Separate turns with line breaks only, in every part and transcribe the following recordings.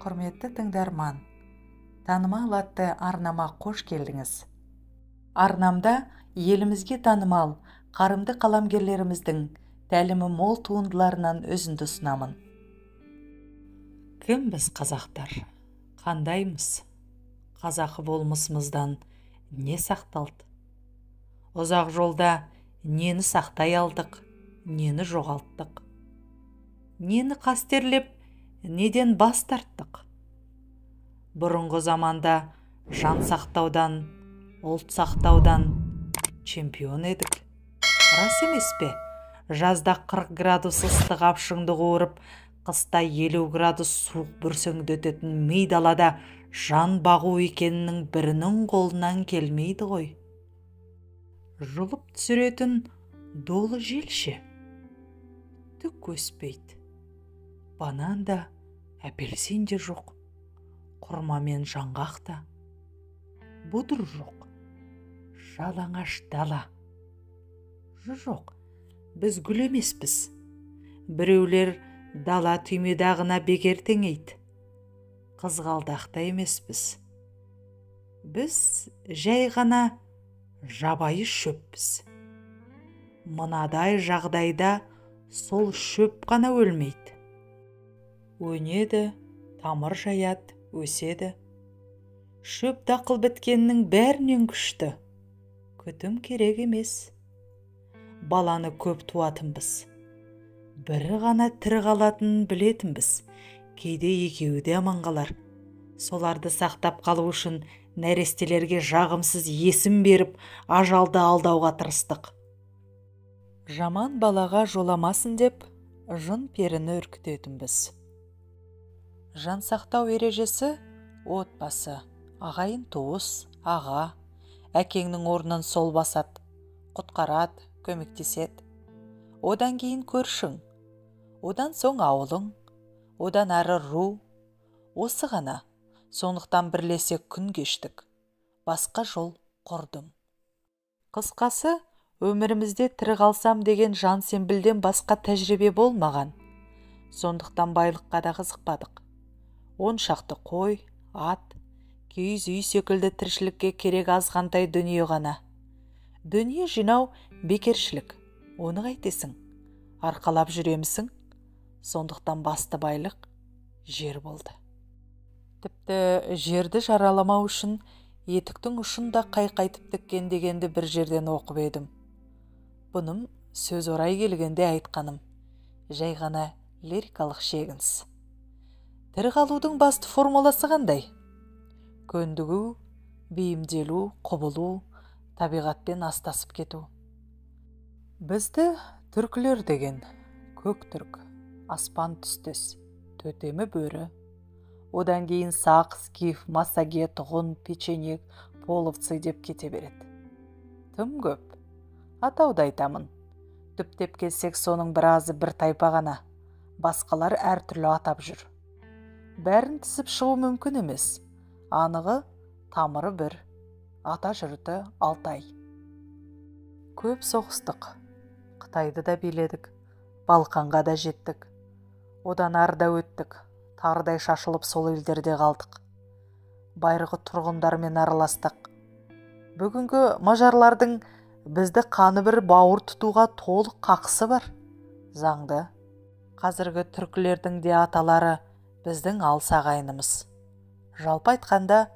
Құрметті тыңдарман, танымал атты арнама қош келдіңіз. Арнамда елімізге танымал, қарымды қаламгерлеріміздің тәлімі мол туындыларынан үзінді ұсынамын. Кім біз қазақтар? Қандаймыз? Қазақы болмысымыздан не сақталды? Ұзақ жолда нені сақтай алдық, нені жоғалттық? Нені қастерлеп, неден бас тарттық? Бұрынғы заманда жан сақтаудан, ұлт сақтаудан чемпион едік. Рас емес пе? Жазда 40 градус ыстық апшыңды қуырып, қыста 50 градус суық бүрсеңдететін ми далада жан бағу екенінің бірінің қолынан келмейді ғой. Жұлып түсіретін долы жел ше? Түк өспейді. Банан да, апельсин де жоқ, құрма мен жаңғақ та, бұдыр жоқ, жалаңаш дала. Жоқ, біз гүл емеспіз. Біреулер дала түймедағына бекер теңейді. Қызғалдақ та емеспіз. Біз жай ғана жабайы шөппіз. Мынадай жағдайда сол шөп қана өлмейді. Өнеді, тамыр жаяды, өседі. Шөп дақыл біткеннің бәрінен күшті. Күтім керек емес. Баланы көп туатынбыз. Бірі ғана тірі қалатынын білетінбіз. Кейде екеуі де аман қалар. Соларды сақтап қалу үшін нәрестелерге жағымсыз есім беріп, ажалды алдауға тырыстық. Жаман балаға жоламасын деп, жын періні үркітетінбіз. Жан сақтау ережесі отбасы, ағайын туыс, аға, әкеңнің орнын сол басады, құтқарады, көмектеседі. Одан кейін көршің, одан соң ауылың, одан әрі ру. Осы ғана, сондықтан бірлесе күн кештік, басқа жол құрдым. Қысқасы, өмірімізде тірі қалсам деген жан сенбілден басқа тәжірибе болмаған. Сондықтан байлыққа да қызықпадық. 10 шақты қой, ат, киіз үй секілді тіршілікке керек азғантай дүние ғана. Дүние жинау бекершілік, оны қайтесің? Арқалап жүремісің? Сондықтан басты байлық жер болды. Тіпті жерді жараламау үшін етіктің ұшын да қайқайтып тіккен дегенді бір жерден оқып едім. Бұным сөз орай келгенде айтқаным, жай ғана лирикалық шегініс. Тірі қалудың басты формуласы қандай? Көндігу, бейімделу, құбылу, табиғатпен астасып кету. Бізді түркілер деген, көк түрк, аспан түстес, төтемі бөрі. Одан кейін сақ, скиф, массагет, ғұн, печенек, половцы деп кете береді. Тым көп. Атауды айтамын. Түптеп келсек, соның біразы бір тайпа ғана. Басқалар әртүрлі атап жүр. Бәрін тізіп шығу мүмкін емес. Анығы тамыры бір, ата жұрты Алтай. Көп соғыстық. Қытайды да биледік, Балқанға да жеттік. Одан ары да өттік, тарыдай шашылып сол елдерде қалдық. Байырғы тұрғындармен араластық. Бүгінгі мажарлардың бізді қаны бір бауыр тұтуға толық қақысы бар. Заңды. Қазіргі түркілердің де аталары біздің алыс ағайынымыз. Жалпы айтқанда,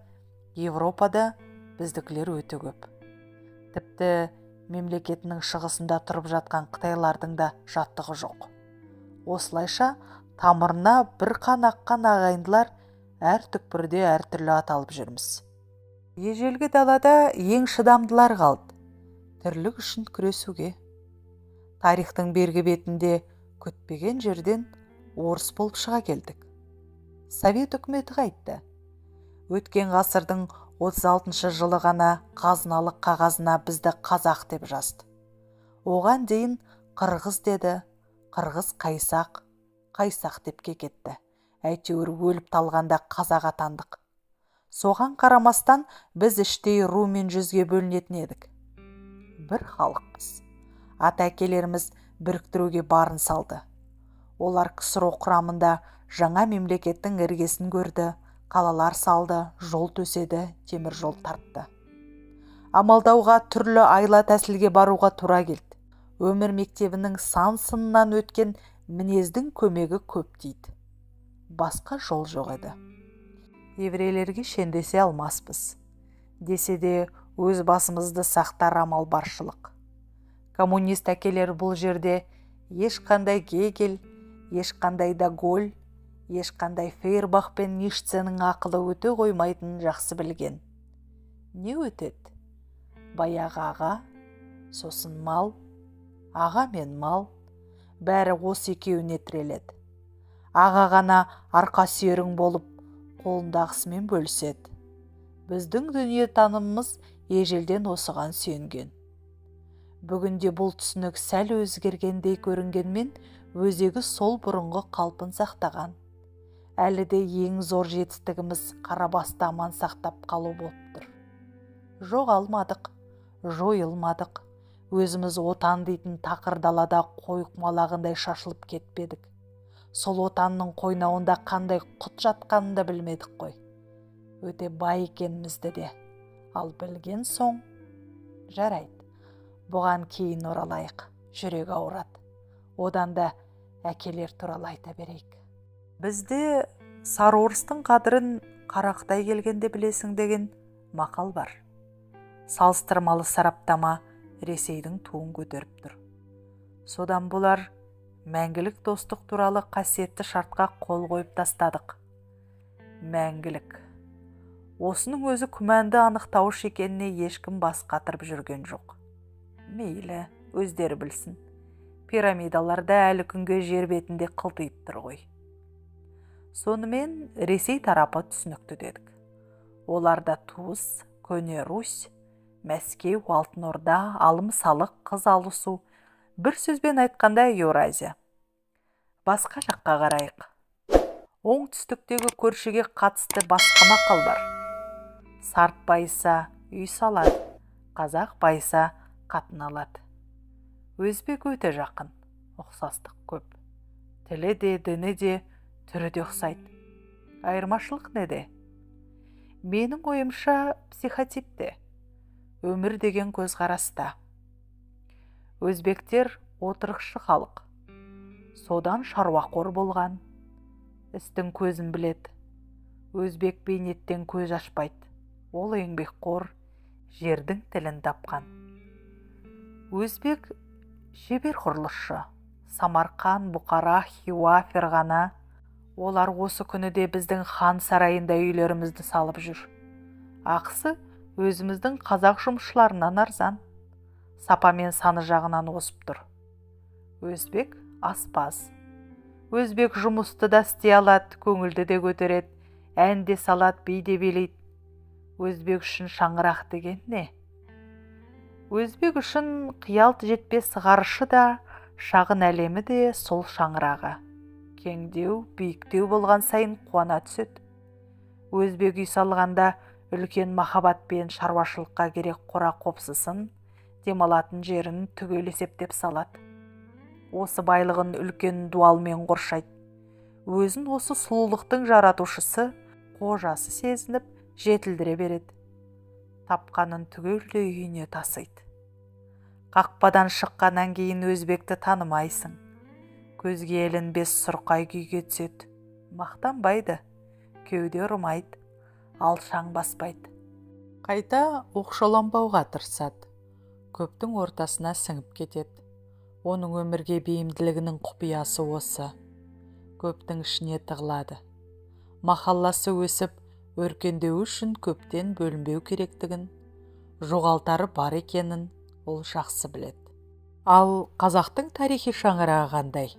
Европада біздікілер өте көп. Тіпті мемлекетінің шығысында тұрып жатқан қытайлардың да жаттығы жоқ. Осылайша тамырына бір қан аққан ағайындылар әр түкпірде әртүрлі аталып жүрміз. Ежелгі далада ең шыдамдылар қалды. Тірлік үшін күресуге. Тарихтың бергі бетінде күтпеген жерден орыс болып шыға келдік. Совет үкіметі қайтты. Өткен ғасырдың 36 жылы ғана қазыналық қағазына бізді қазақ деп жазды. Оған дейін қырғыз деді, қырғыз қайсақ, қайсақ деп кекетті. Әйтеуір өліп талғанда қазақ атандық. Соған қарамастан біз іштей ру мен жүзге бөлінетін едік. Бір халықпыз. Ата әкелеріміз біріктіруге барын салды. Олар КСРО құрамында жаңа мемлекеттің іргесін көрді, қалалар салды, жол төседі, темір жол тартты. Амалдауға, түрлі айла тәсілге баруға тура келді. Өмір мектебінің сан сынынан өткен мінездің көмегі көп дейді. Басқа жол жоқ еді. Еврейлерге шендесе алмаспыз. Десе де өз басымызды сақтар амал баршылық. Коммунист әкелер бұл жерде ешқандай Гегель, ешқандай де Голль, ешқандай Фейербах пен Ницшенің ақылы өте қоймайтынын жақсы білген. Не өтеді? Баяғы аға, сосын мал, аға мен мал, бәрі осы екеуіне тіреледі. Аға ғана арқа сүйерің болып, қолындағысымен бөліседі. Біздің дүниетанымымыз ежелден осыған сүйенген. Бүгінде бұл түсінік сәл өзгергендей көрінгенмен, өзегі сол бұрынғы қалпын сақтаған. Әлі де ең зор жетістігіміз қара басты аман сақтап қалу болып тұр. Жоғалмадық, жойылмадық. Өзіміз отан дейтін тақыр далада қой құмалағындай шашылып кетпедік. Сол отанның қойнауында қандай құт жатқанын да білмедік қой. Өте бай екенімізді де. Ал білген соң, жарайды. Бұған кейін оралайық, жүрек ауырады. Одан да әкелер туралы айта берейік. Бізде сары орыстың қадірін қара қытай келгенде білесің деген мақал бар. Салыстырмалы сараптама Ресейдің туын көтеріп тұр. Содан бұлар мәңгілік достық туралы қасиетті шартқа қол қойып тастадық. Мәңгілік. Осының өзі күмәнді анықтауыш екеніне ешкім бас қатырып жүрген жоқ. Мейлі, өздері білсін. Пирамидаларда әлі күнге жер бетінде қылтиып тұр ғой. Сонымен Ресей тарапы түсінікті дедік. Оларда туыс, көне Русь, Мәскеу, Алтын Орда, алым салық, қыз алысу, бір сөзбен айтқанда Еуразия. Басқа жаққа қарайық. Оңтүстіктегі көршіге қатысты басқа мақал бар. Сарт байыса үй салады, қазақ байыса қатын алады. Өзбек өте жақын, ұқсастық көп. Тілі де, діні де, түрі де ұқсайды. Айырмашылық неде? Менің ойымша психотипте. Өмір деген көзқараста. Өзбектер отырықшы халық. Содан шаруақор болған. Істің көзін біледі. Өзбек бейнеттен көз ашпайды. Ол еңбекқор, жердің тілін тапқан. Өзбек шебер құрылысшы. Самарқан, Бұқара, Хиуа, Ферғана. Олар осы күні де біздің хан сарайында үйлерімізді салып жүр. Ақысы өзіміздің қазақ жұмысшыларынан арзан. Сапа мен саны жағынан озып тұр. Өзбек аспаз. Өзбек жұмысты да істей алады, көңілді де көтереді, ән де салады, би де билейді. Өзбек үшін шаңырақ деген не? Өзбек үшін қиял жетпес ғарышы да, шағын әлемі де сол шаңырағы. Кеңдеу, биіктеу болған сайын қуана түседі. Өзбек үй салғанда үлкен махаббатпен шаруашылыққа керек қора қопсысын, демалатын жерін түгел есептеп салады. Осы байлығын үлкен дуалмен қоршайды. Өзін осы сұлулықтың жаратушысы, қожасы сезініп, жетілдіре береді. Тапқанын түгелдей үйіне тасиды. Қақпадан шыққаннан кейін өзбекті танымайсың. Көзге ілінбес сұрқай күйге түседі. Мақтанбайды, кеуде ұрмайды, алшаң баспайды. Қайта оқшауланбауға тырысады. Көптің ортасына сіңіп кетеді. Оның өмірге бейімділігінің құпиясы осы. Көптің ішіне тығылады. Махалласы өсіп, өркендеуі үшін көптен бөлінбеу керектігін, жоғалтары бар екенін ол жақсы біледі. Ал қазақтың тарихи шаңырағы қандай?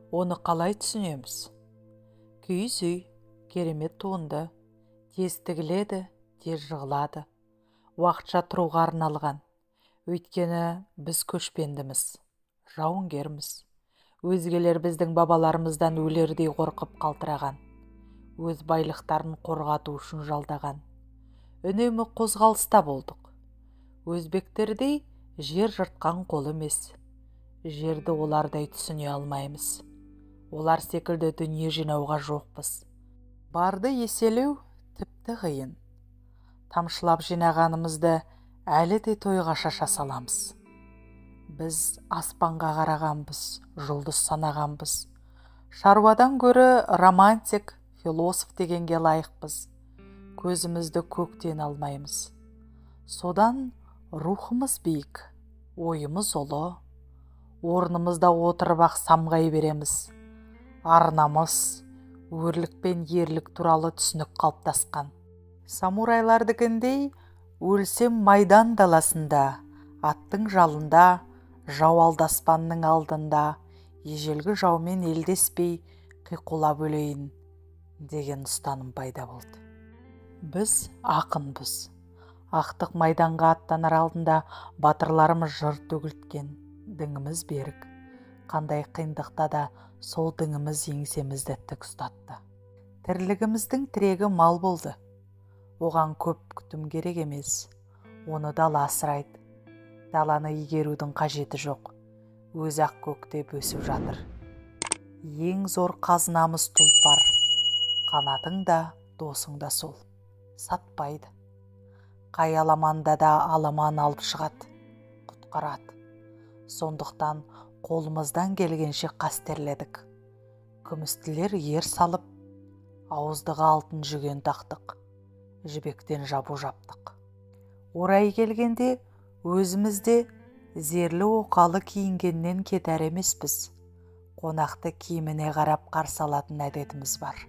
Оны қалай түсінеміз? Киіз үй, керемет туынды, тез тігіледі, тез жығылады. Уақытша тұруға арналған. Өйткені біз көшпендіміз, жауынгерміз. Өзгелер біздің бабаларымыздан өлердей қорқып қалтыраған. Өз байлықтарын қорғату үшін жалдаған. Үнемі қозғалыста болдық. Өзбектердей жер жыртқан қол емес. Жерді олардай түсіне алмаймыз. Олар секілді дүние жинауға жоқпыз. Барды еселеу тіпті қиын. Тамшылап жинағанымызды әлі де тойға шаша саламыз. Біз аспанға қарағанбыз, жұлдыз санағанбыз. Шаруадан гөрі романтик, философ дегенге лайықпыз. Көзімізді көктен алмаймыз. Содан рухымыз биік, ойымыз ұлы. Орнымызда отырып-ақ самғай береміз. Ар-намыс, өрлік пен ерлік туралы түсінік қалыптасқан. Самурайлардікіндей өлсем майдан даласында, аттың жалында, жау алдаспанның алдында, ежелгі жаумен елдеспей қиқулап өлейін деген ұстаным пайда болды. Біз ақынбыз. Ақтық майданға аттанар алдында батырларымыз жыр төгілткен, діңіміз берік. Қандай қиындықта да сол діңіміз еңсемізді тік ұстатты. Тірлігіміздің тірегі мал болды. Оған көп күтім керек емес. Оны дала асырайды. Даланы игерудің қажеті жоқ. Өзі ақ көктеп өсіп жатыр. Ең зор қазынамыз тұлпар. Қанатың да, досың да сол. Сатпайды. Қай аламанда да аламан алып шығады, құтқарады. Сондықтан қолымыздан келгенше қастерледік. Күмістілер ер салып, ауыздығы алтын жүген тақтық, жібектен жабу жаптық. Орай келгенде өзіміз де зерлі оқалы киінгеннен кетер емеспіз. Қонақты киіміне қарап қарсы алатын әдетіміз бар.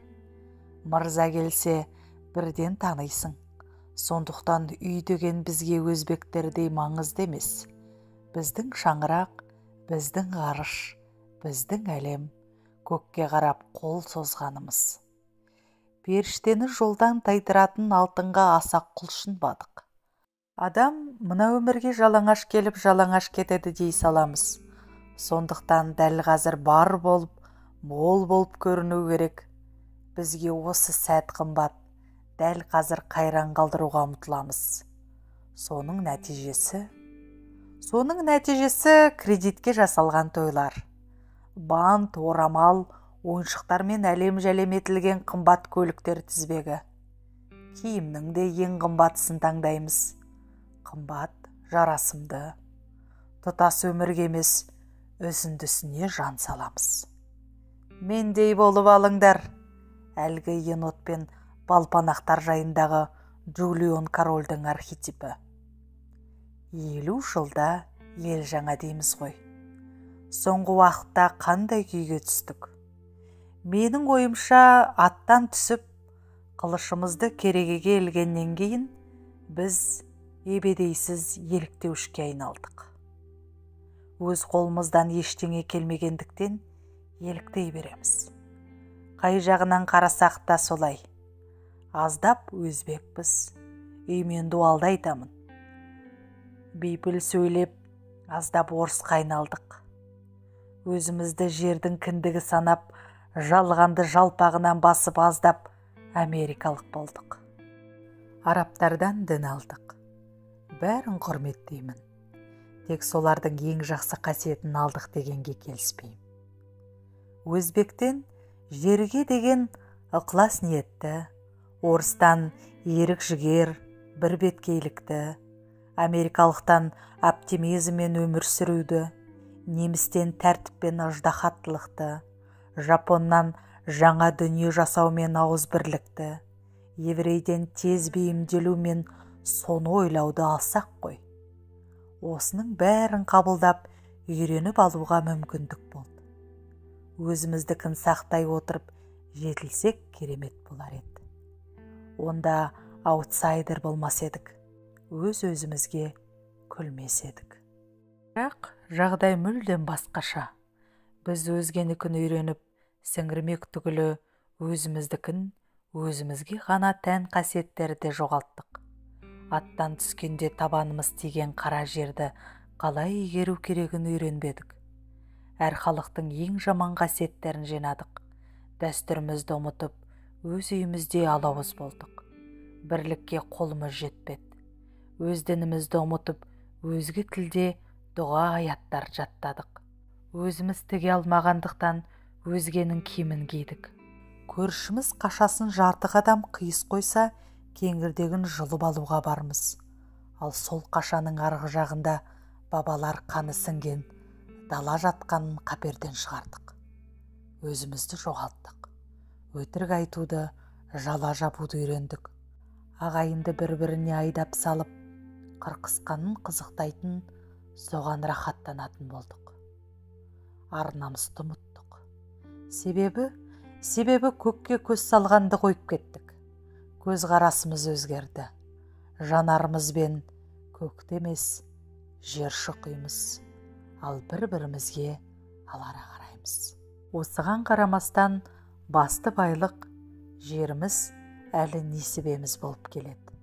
Мырза келсе, бірден танисың. Сондықтан үй деген бізге өзбектердей маңызды емес. Біздің шаңырақ, біздің ғарыш, біздің әлем, көкке қарап қол созғанымыз. Періштені жолдан тайдыратын алтынға аса құлшынбадық. Адам мына өмірге жалаңаш келіп, жалаңаш кетеді дей саламыз. Сондықтан дәл қазір бар болып, мол болып көріну керек. Бізге осы сәт қымбат. Дәл қазір қайран қалдыруға ұмтыламыз. Соның нәтижесі кредитке жасалған тойлар. Бант, орамал, ойыншықтармен әлем-жәлем етілген қымбат көліктер тізбегі. Киімнің де ең қымбатысын таңдаймыз. Қымбат, жарасымды. Тұтас өмірге емес, үзіндісіне жан саламыз. Мендей болып алыңдар. Әлгі енотпен балпанақтар жайындағы Джулион корольдің архетипі. 50 жылда ел жаңа дейміз ғой. Соңғы уақытта қандай күйге түстік? Менің ойымша, аттан түсіп, қылышымызды керегеге ілгеннен кейін біз ебедейсіз еліктеушіге айналдық. Өз қолымыздан ештеңе келмегендіктен еліктей береміз. Қай жағынан қарасақ та солай. Аздап өзбекпіз, үймен дуалды айтамын. Бейпіл сөйлеп, аздап орысқа айналдық. Өзімізді жердің кіндігі санап, жалғанды жалпағынан басып аздап америкалық болдық. Арабтардан дін алдық. Бәрін құрметтеймін. Тек солардың ең жақсы қасиетін алдық дегенге келіспеймін. Өзбектен жерге деген ықылас ниетті, орыстан ерік жігер, бір беткейлікті, америкалықтан оптимизммен өмір сүруді, немістен тәртіп пен ыждаһаттылықты, жапоннан жаңа дүние жасау мен ауызбірлікті, еврейден тез бейімделу мен соны ойлауды алсақ қой. Осының бәрін қабылдап, үйреніп алуға мүмкіндік болды. Өзіміздікін сақтай отырып, жетілсек керемет болар еді. Онда аутсайдер болмас едік, өз-өзімізге күлмес едік. Бірақ жағдай мүлдем басқаша. Біз өзгенікін үйреніп, сіңірмек түгілі өзіміздікін, өзімізге ғана тән қасиеттерді жоғалттық. Аттан түскенде табанымыз тиген қара жерді қалай игеру керегін үйренбедік. Әр халықтың ең жаман қасиеттерін жинадық. Дәстүрімізді ұмытып, өз үйімізде алауыз болдық. Бірлікке қолымыз жетпеді. Өз дінімізді ұмытып, өзге тілде дұға аяттар жаттадық. Өзіміз тіге алмағандықтан Өзгенің киімін кидік. Көршіміз қашасын жарты қадам қиыс қойса, кеңірдегін жұлып алуға бармыз. Ал сол қашаның арғы жағында бабалар қаны сіңген дала жатқанын қаперден шығардық. Өзімізді жоғалттық. Өтірік айтуды, жала жабуды үйрендік. Ағайынды бір-біріне айдап салып, қырқысқанын қызықтайтын, соған рахаттанатын болдық. Ар-намысты ұмыттық. Себебі көкке көз салғанды қойып кеттік. Көз қарасымыз өзгерді. Жанарымызбен көкті емес, жер шұқимыз, ал бір-бірімізге алара қараймыз. Осыған қарамастан басты байлық жеріміз әлі несібеміз болып келеді.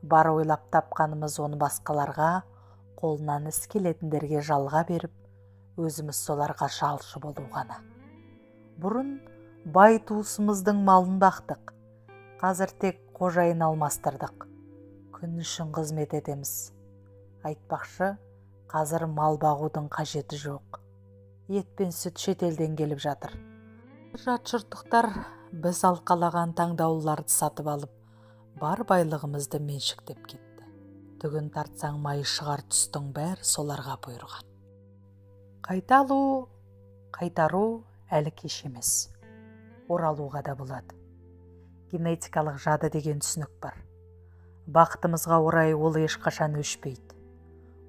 Бар ойлап тапқанымыз оны басқаларға, қолынан іс келетіндерге жалға беріп, өзіміз соларға жалшы болу ғана. Бұрын бай туысымыздың малын бақтық. Қазір тек қожайын алмастырдық. Күн үшін қызмет етеміз. Айтпақшы, қазір мал бағудың қажеті жоқ. Ет пен сүт шетелден келіп жатыр. Жат жұрттықтар біз алқалаған таңдаулыларды сатып алып, бар байлығымызды меншіктеп кетті. Түгін тартсаң майы шығар түстің бәрі соларға бұйырған. Қайта алу, қайтару әлі кеш емес. Оралуға да болады. Генетикалық жады деген түсінік бар. Бақытымызға орай ол ешқашан өшпейді.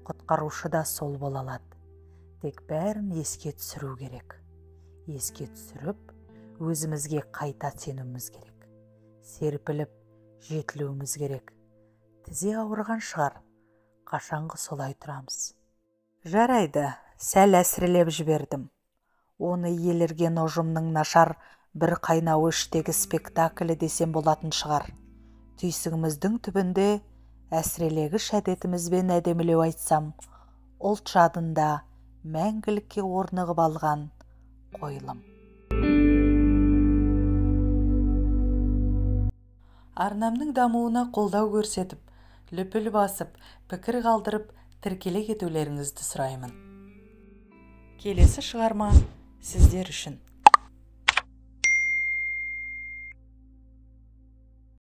Құтқарушы да сол бола алады. Тек бәрін еске түсіру керек. Еске түсіріп, өзімізге қайта сенуіміз керек. Серпіліп, жетілуіміз керек. Тізе ауырған шығар, қашанғы солай тұрамыз. Жарайды, сәл әсірелеп жібердім. Оны елірген ұжымның нашар бір қайнауы іштегі спектаклі десем болатын шығар. Түйсігіміздің түбінде әсірелегіш әдетімізбен әдемілеу айтсам, ұлт жадында мәңгілікке орнығып алған қойылым. Арнамның дамуына қолдау көрсетіп, лүпіл басып, пікір қалдырып, тіркеле кетулеріңізді сұраймын. Келесі шығарма сіздер үшін.